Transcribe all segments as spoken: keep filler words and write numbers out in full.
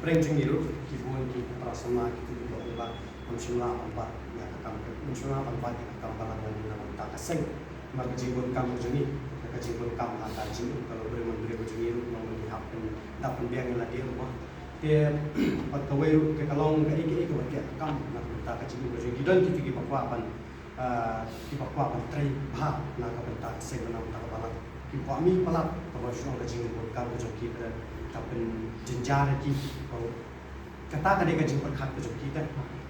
Pyrshang jong ngi ruh ki bun ki para samla kito kiba ong ba ngim shym lah ban bat ïa ka kam, ngim shym lah ban bat ïa ka kam balang na ka bynta ka seng. Namar ka jingbun kam ka jong ngi, ka jingbun kam ha ka jingim ka long briew man briew ka jong ngi ruh, long ngi hap ban da pynbiang ïa lade ruh ba. Te bad kawei ruh ka long kaei kaei kaba ïa ka kam na ka bynta ka jingim ka jong ngi. Ki don kito kiba kwah ban ah, kiba kwah ban trei bha na ka bynta ka seng, na ka bynta ka balang. Ki kwah mih palat, kaba shu ong ka jingbun kam ka jong ki ka pynjynjar ïa ki. Kata ka dei ka jingpyrkhat ka jong ki te.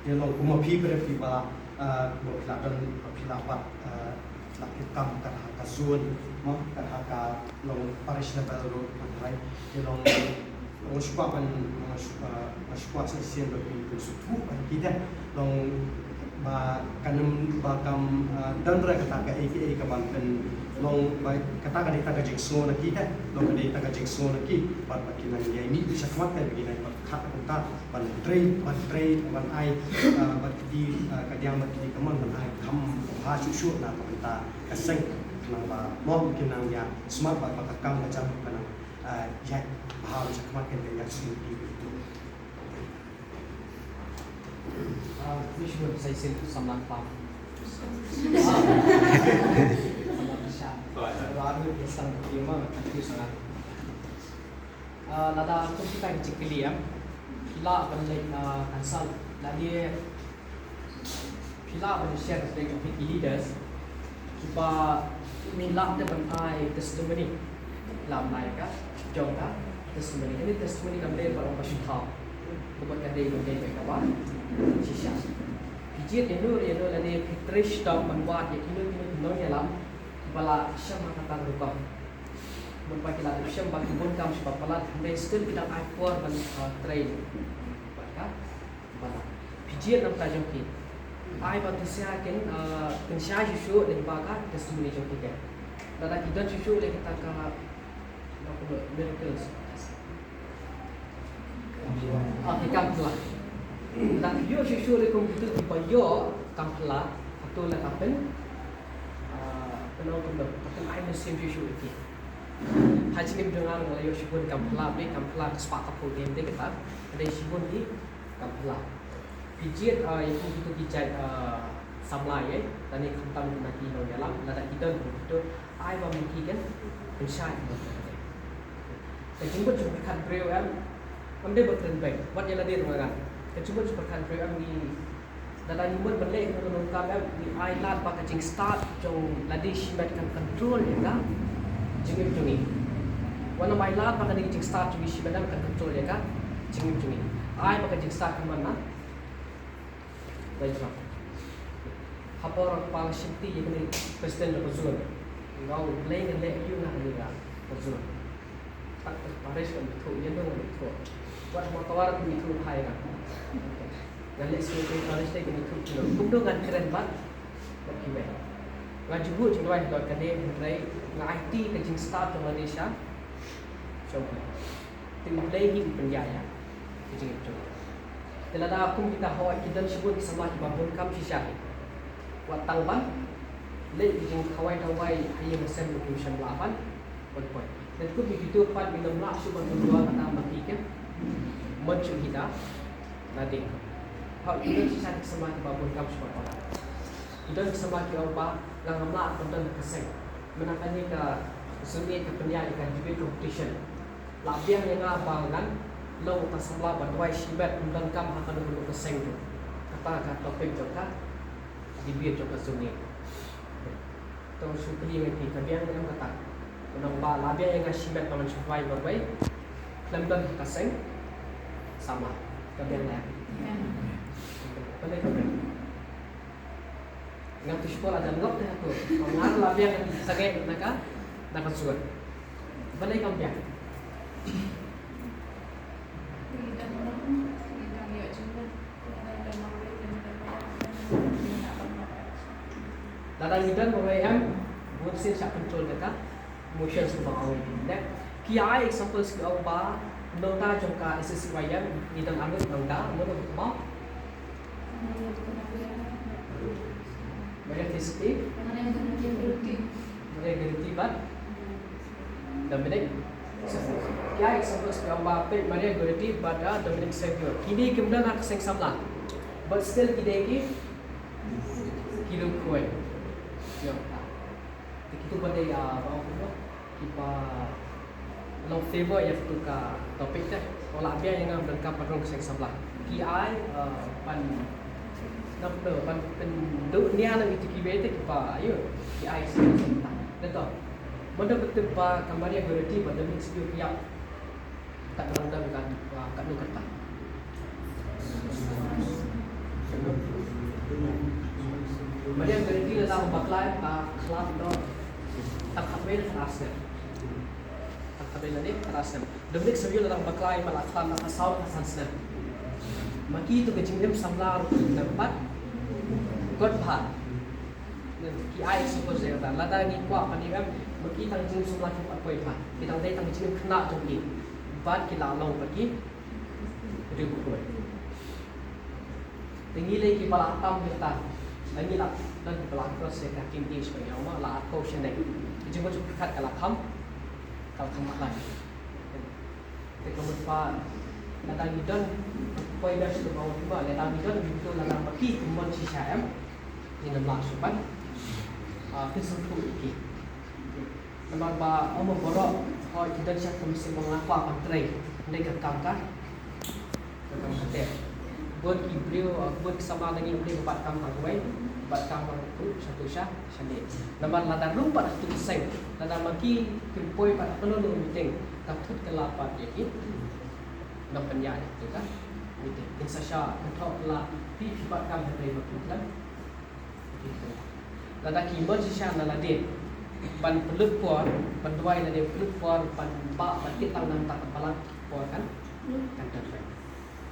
Te long kumba phi pat phi ba, ah, ba phi la don, ba phi la bat, ah, la phi kam kat ha ka zone, mo, kat ha ka long parish level ruh, kat ha. Te long Nga shu kwah ban, nga shu, ah, nga shu kwah sa shisien ba phi pynsngewthuh ba kita long ba kan ym ba kam, ah, don re kata kaei kaei ka ban pyn long ba kata ka dei ta ka jingsngew na kita, long ka dei ta ka jingsngew na ki, bad ba kin nang ïai mih shakhmat, ba kin nang pyrkhat kumta ban trei, ban trei, ban ai, ah, bad kiti, ah, ka diang bad kiti kamon ban ai kham bha shuh shuh na ka bynta ka seng, khnang ba mo kin nang ïa smat bad ba ka kam ka jam ka nang Ah, ïa, bha shakhmat kan ïa shu ki. Ah, ni shu sa shisien samla pam. Samla pam. Baru dia sang dia mah, thank you sangat. Ah, lada kum kita ki jingkylli ïa. Phi lah ban leh, ah, cancel. Lada phi lah ban share ka pyrthei ki leaders kiba phi lah te ban ai testimony. Phi lah ban ai ka jong ka testimony. Kane testimony kam dei ba long ba shu thaw. Kumba ka dei ban dei ba ka ba shisha. Phi jied ïano ïano lane phi trei shitom ban wad ïa kino kino ki nongïalam kiba la shem ha kata ka rukom. Mut ba ki la dep shem ba ki bun kam shu ba palat, hynrei still ki dang ai por ban, uh, trei. Ba ka Bala. Phi jied na ka bynta jong ki. Ai ba tu sia kin, ah, kin shai shuh shuh leh ba ka testimony jong ki. Lada ki don shuh shuh leh kita ka, ba ka miracles. Ah, ki kam phylla. Lada ki ïoh shuh shuh leh kum kitu kiba ïoh kam phylla. Hato la ka pyn, ah, pynlong kumno, ka pyn ai mynsiem shuh shuh ïa ki. Ha jingim jong nga nga la ïoh shibun kam phylla, bad kam phylla ka spah ka phew dei kata. Ka dei shibun hi Kam phylla. Phi jied, ah, ïa kito ki jait, ah, samla ïa, lane khamtam na ki nongïalam, lada ki don kito, ai ba ma ki kan pynshai. Ka jingmut jingpyrkhat briew em, em dei ba kren beit, wat ïa lade ruh ngan. Ka jingmut jingpyrkhat briew em ngi, lada ngi mut ban leh kano kano kam em, ngi ai lad ba ka jingstad jong lade shimet kan control ïa ka jingim jong ngi. Wat nym ai lad ba ka jingstad jong ngi shimet em kan control ïa ka jingim jong ngi. Ai ba ka jingstad kan man na background. Ha por ba nga shim ti ïa kane president jong ka zone, nga ong Blei ngan leh aïu na kane ka zone. Tang ka parish kam ithuh, ïa ngan ithuh. Wat ha Mawtawar kam ithuh, phai ka. Ngan leh secretary parish te kam ithuh kino. Kumno ngan kren bad bad kiwei. Nga ju buh jingduwai halor kane, hynrei nga aiti ka jingstad jong lade sha, sha U Blei. Te U Blei hi u pynïaid ïa ka jingim jong ngi. Te lada kum kita hoi, ki don shibun ki samla kiba bun kam shisha hi. Wat tang ban leh ki jingkhawai dawai ha ïing ha sem ruh kim shym lah ban, ban poi. Te kum kito pat kim lah shuh ban pynduwai kata ma ki, kim mon shuh kita na ding. Hoi, ki don shisha ki samla kiba bun kam shuh ban poi. Ki don ki samla ki ong ba nga ngam lah ban don ha ka seng. Mynta kane ka zone ka pynïaid ïa ka debate competition. Lah biang ïa nga ba ngan long uta samla ba duwai shimet ym donkam ha kano kano ka seng. Kata ka topic jong ka debate jong ka zone. To shu kylli ïa phi, ka biang ne em kata? Ngan ong ba lah biang ïa nga shimet ba ngan shu duwai marwei khlem don ha ka seng samla. Ka biang ne em? Biang. Pynlong ka biang. Nga tu shipor ajan ngop te hato. Nga la biang sangeh na ka, na ka suat. Balei kam biang? Lada ngi don marwei em, bun sien shah control da ka motions ba nga ong. Ki ai examples ki ong ba nota jong ka S S C Y M ngi don arngut nongda, nongda ba Maria Felicity, Maria Guarantee bad Dominic. Ki ai examples ki ong ba peit Maria Goretti bad Dominic Savio. Kine kim don ha ka seng samla. But still ki dei ki, ki riew khuid. Ïa. Te kitu pat dei, ah, ba ong kumno, kiba long favor ïa katu ka topic te. Ong lah biang ïa nga ban donkam pat rung ka seng samla. Ki ai, ah, ban, nap no, ban pynduh nia na itu kiwei te kiba, ayo, ki ai seng samla. Te to. Manda betul ba ka Maria Goretti ba Dominic Savio ki ïap. Kat rang dang kan, ah, kat nu kata. Maria Goretti lada bakla, ah, khlad noh. Tang khatwei ne khatar snem. Tang khatwei ne khatar snem. Dominic Savio lada bakla, ma la khlad noh khatsaw khatsan snem. Ma kitu ka jingim samla ruh na pat kot bha. Ki ai support ïa kata. Lada ngi kwah ban im, ma ki tang jingim samla ki pat poi bha. Ki tang dei tang jingim khynnah jong ki. Bad ki la long pat ki riew khuid. Te ngi lei kiba la tam ïa kata. Lada ngi la don kiba la cross ïa ka teen age ba ïa ma la arphew shane. Ki jingmut jingpyrkhat ka la kham, ka la kham bakla. Te ka mut ba lada ngi don, poi da sha ka bawah ba lada ngi don, ngi to lada ba ki kumon shisha em. Ngi nam lah shuh ban, ah, pynsngewthuh ïa ki. Namar ba ym baroh hoi ki don sha ka mynsiem ba nga kwah ban trei. Hynrei ka kam ka, ka kam ka teh. Bun ki briew, ah, bun ki samla na ngi ym dei ba bat kam kawei, bat kam kawei, shatu sha. Shane. Namar lada rung pat ha tu seng, lada ma ki kim poi pat ha kano kano meeting, ka thut ka la pat ïa ki nongpynïaid ha tu ka meeting. Kin sa sha kynthoh la phi phi bat kam hynrei ma ki khlem. Lada ki mon shisha na lade ban pynlut por, ban duwai lade pynlut por, ban bah ban tip tang na bynta ka balang por kan, kan don.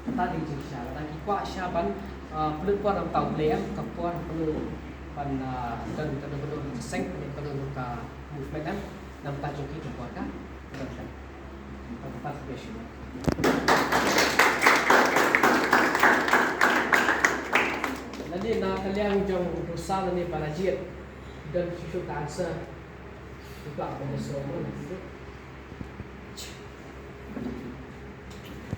Kata dei jingshisha, lada ki kwah shisha ban, ah, pynlut por na bynta U Blei em, ka por kano ban, ah, don kano kano ka seng, kano kano ka movement em, na bynta jong ki ka por ka don. Kata ka dei shisha. Lane na ka liang jong Rosa lane Balajied, don shisha ka answer. Ki kwah ban ïasoh mo.